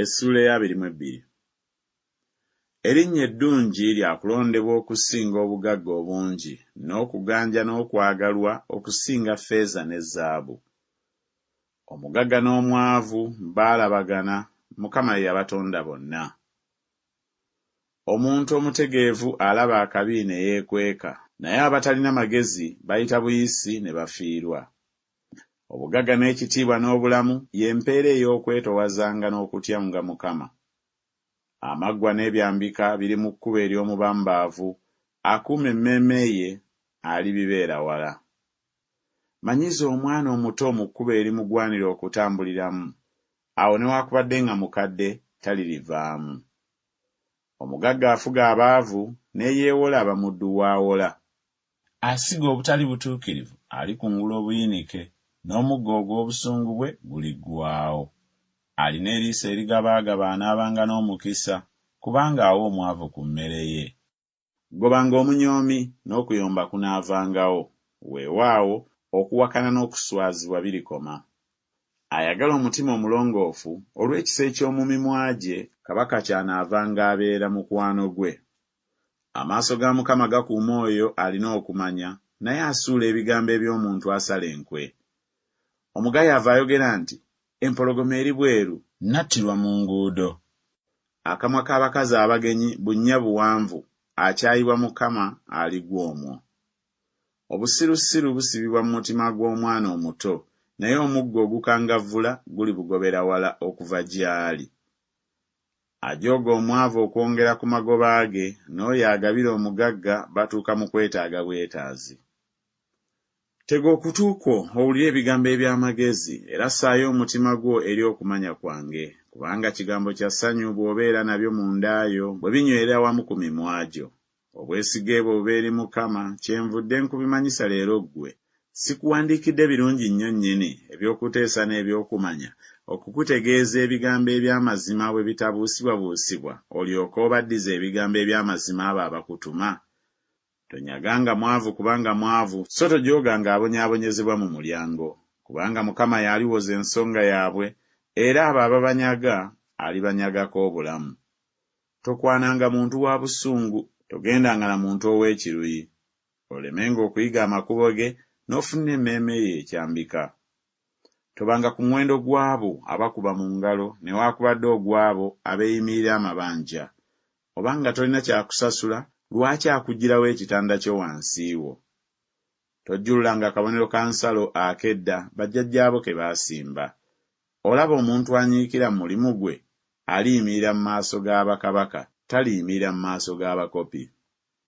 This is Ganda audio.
Essuula ey'abiri mu ebbiri. Erinnya eddungi lya kulondebwa okusinga obugagga obungi, n'okuganja n'okwagalwa okusinga ffeeza ne zaabu. Omugagga n'omwavu baalabagana, Mukama ye yabatonda bonna. Omuntu omutegeevu alaba akabi ne yeekweka, naye abatalina magezi bayita buyisi ne bafiirwa. Obugagga n'ekitiibwa n'obulamu ye mpeera ey'okwetoowazanga n'okutyanga Mukama. Amaggwa n'ebyambika biri mu kkubo ery'omubambaavu, akuuma emmeeme ye alibibeera wala. Manyiiza omwana omuto mu kkubo erimugwanira okutambuliramu, awo newaakubadde nga mukadde talirivaamu. Omugagga afuga abaavu, n'eyeewola aba muddu w'awola. Asiga obutali butuukirivu alikungula obuyinike, n'omuggo ogw'obusungu bwe guliggwaawo. Alina eriiso erigabaagaba anaabanga n'omukisa, kubanga awa omwavu ku mmere ye. Gobanga omunyoomi, n'okuyomba kunaavangawo, weewaawo, okuwakana n'okuswazibwa birikoma. Ayagala omutima omulongoofu, olw'ekisa eky'omu mimwa gye kabaka kyanaavanga abeera mukwano gwe. Amaaso ga Mukama gakuuma oyo alina okumanya, naye asuula ebigambo eby'omuntu asala enkwe. Omugayaavu ayogera nti, Empologoma eri bweru! Nnattirwa mu nguudo. Akamwa k'abakazi abagenyi bunnya buwanvu, akyayibwa Mukama aligwa omwo. Obusirusiru busibibwa mu mutima gw'omwana omuto, naye omuggo ogukangavvula gulibugobera wala okuva gy'ali. Ajooga omwavu okwongera ku magoba ge, n'oyo agabira omugagga batuuka mu kwetaaga bwetaazi. Tega okutu kwo owulire ebigambo eby'amagezi, era ssaayo omutima gwo eri okumanya kwange, kubanga kigambo kya ssanyu bw'obeera nabyo munda yo, bwe binywerera wamu ku mimwa gyo. Obwesige bwo bube eri Mukama, kyenvudde nkubimanyisa leero ggwe. Sikuwandiikidde birungi nnyo nnyini, eby'okuteesa n'eby'okumanya, okukutegeeza ebigambo eby'amazima bwe bitabuusibwabuusibwa, olyoke obaddize ebigambo eby'amazima abo abakutuma? Tonyaganga mwavu kubanga mwavu, so tojooganga abonyaabonyezebwa mu mulyango, kubanga Mukama y'aliwoza ensonga yaabwe, era abo ababanyaga alibanyagako obulamu. Tokwananga muntu wa busungu, togendanga na muntu ow'ekiruyi, olemenga okuyiga amakubo ge, n'ofunira emmeeme yo ekyambika. Tobanga ku muwendo gw'abo abakuba mu ngalo newaakubadde ogw'abo abeeyimirira amabanja. Obanga tolina kya kusasula, lwaki akuggyirawo ekitanda kyo wansi wo? Tojjululanga kabonero ka nsalo ak'edda bajjajjaabo ke baasimba. Olaba omuntu anyiikira mu mulimu gwe? Aliyimirira mu maaso ga bakabaka, taliyimirira mu maaso g'abakopi.